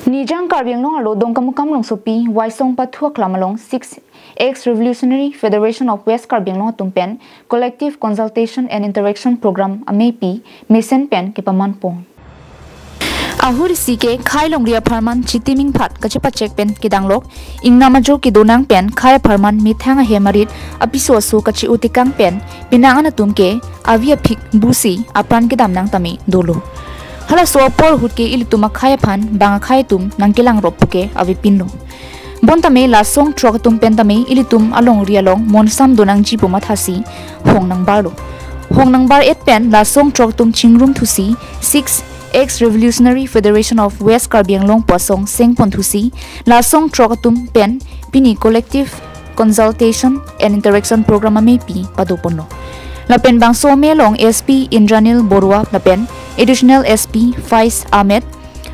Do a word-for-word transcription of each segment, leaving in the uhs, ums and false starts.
Nijang Karbi Anglong arlo Dongkamukam Longsopi, Waisong Pathu Aklam along six Ex Revolutionary Federation of West Karbi Anglong atum pen Collective Consultation and Interaction Program ameipi mesen pen kepaman pon. Ahut isi ke khei longri apharman chitiming phat kachepachek pen kedanglok, ingnam ajo kedonang pen khei apharman methang ahem arit apiso aso kachi-o tekang pen penang an atum ke avi aphik busi apran kedam nang tame dolo. Halaso apor ahut ke ilitum akhei aphan bang akhei atum nangkelang rop puke avepinlo. Bonta me la song throk atum pen tame ilitum alongri along monsam donangji pu mathasi hong nangbarlo. Hong nangbar et pen la song throk atum chingrum thusi six Ex Revolutionary Federation of West Karbi Anglong pu asong sengpon thusi la song throk atum pen pini Collective Consultation and Interaction Program ameipi padoponlo. Lapen bangso amei along S P Indranil Borua lapen Additional S P Faiz Ahmed,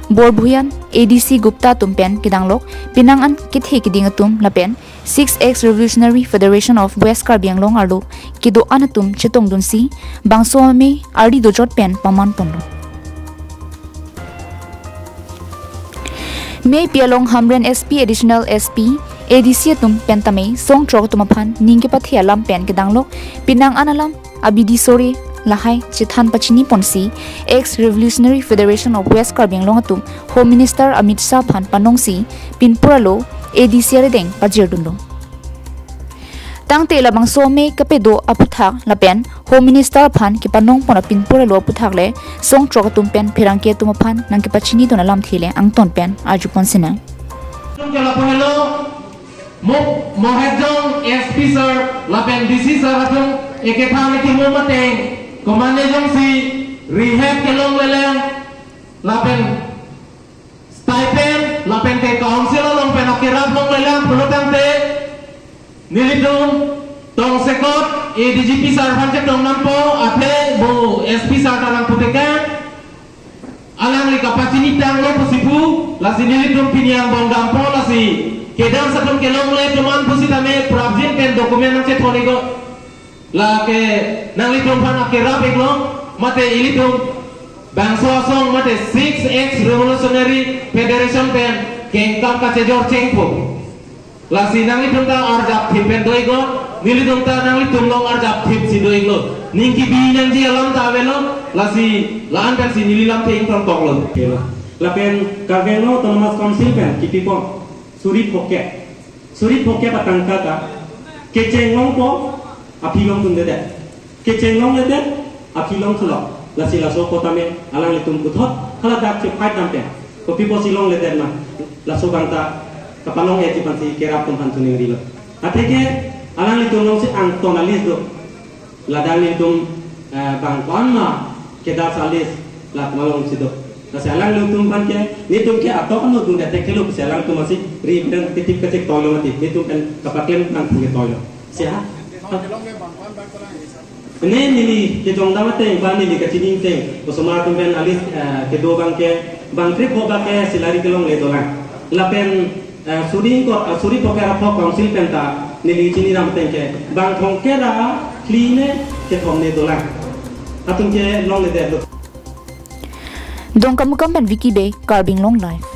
Borbuyan A D C Gupta atum pen kedanglok penang an kethe keding atum lapen six Ex Revolutionary Federation of West Karbi Anglong arlo kedo-an atum chetongdunsi bangso amei ardi dojot pen paman ponlo. Meipi along Hamren S P, Additional S P, A D C atum pen tame song throk atum aphan ning kepathe alam pen kedanglok penang an alam abidi sore lahai chethan pachini ponsi Ex Revolutionary Federation of West Karbi Anglong atum Home Minister Amit Shah aphan panongsi pinpur alo A D C arideng pajirdunlo. Tangte labangso amei kapedo aputhak lapen Home Minister aphan kepanong pon apinpur alo aputhak le song throk atum pen pherangke atum aphan nangkepachinidun alamthe le angton pen arjupon sinang. Tum ke lapu helo, mo, mohejong S P sir lapen D C sir atum ekethan ekimo mateng, komane jongsi rehab kelongle lang lapen stipend lapen ke council along pen akerap longle lang pulo tangte nelitum tongsekot A D G P sir aphan chetong nampo, athe bo S P sir ta nangputekang, alangli kapachini tanglo pusi pu, lasi nelitum pini angbong dampo, lasi kedam atum kelongle atum an pusitame prapjin pen document nangchethon-iklo. Lake nanglitum aphan akerap-iklo, mate ilitum bangso asong mate six Ex Revolutionary Federation pen kengkam kachejor chengpo. Lasi nanglitum ta arjap thip pen do-iklo, nelitum ta nanglitum along arjap thipsi do-iklo. Ning kebi nangji alam ta avelo, lasi la-an pensi neli lamthe ingtongtoklo. Lapen Karbi Anglong Autonomous Council pen kipipon suri phokep. Suri phokep atangka ta kecheng longpo aphi longdundedet. Kecheng longledet aphi longthulo. Lasi laso apot tame alanglitum puthot haladak chephai tangte kopi pusi longledet ma, laso abang ta kapalong-etji pensi kerap atum aphan chiningrilo. Atheke alanglitum alongsi angton a-list do. Ladak nelitum, eh, bang ko-an ma kedas a-list latum alongsi do. Lasi alanglitum aphan ke, nelitum ke atok anut dunde thekthelo pusi alanglitum aphansi ri pen titip kachektoilo mati, nelitum pen kapaklem nang phu ketoilo. Si ha? Ne neli kejongdam ateng ba neli kachini ateng, osomar atum pen a-list, eh, kedo abang ke, bang trip ho ba ke salary kelongle dolang. Lapen eh, suri ingkoi, eh, suri phokep ra phok council pen ta neli chiniram ateng ke bang thomkep ra phli ne kethom ne dolang. Latum ke longledetlo. Dongkamukam pen Vicky Bey, Karbi Anglong Live.